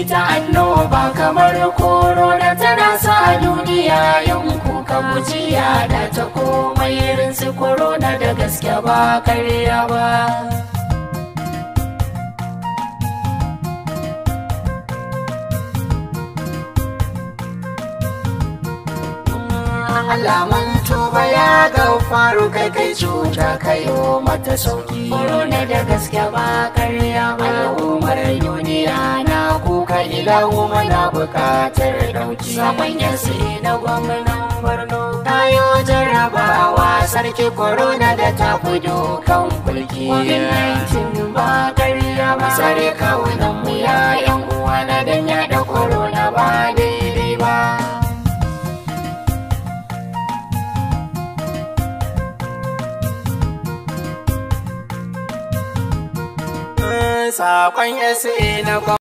Ita annoba kamar korona tana sa duniya yin kuka, gujiya da ta komai irin su korona da gaske ba karya ba. Allah mun tuba ya gafaru, kai kai cuta kayo mata sauki. Korona da gaske ba karya ba. Al'ummar duniya na kuka, ilahu mana bukatar dauki. Sakon yansu na gwamnan Borno kayo jarrabawa, sarki korona da ta fi dukan kulki. COVID-19 ba karya ba. Sare kawunan mu ya yan uwa na dan yaɗa korona ba daidai ba. Sakon SA na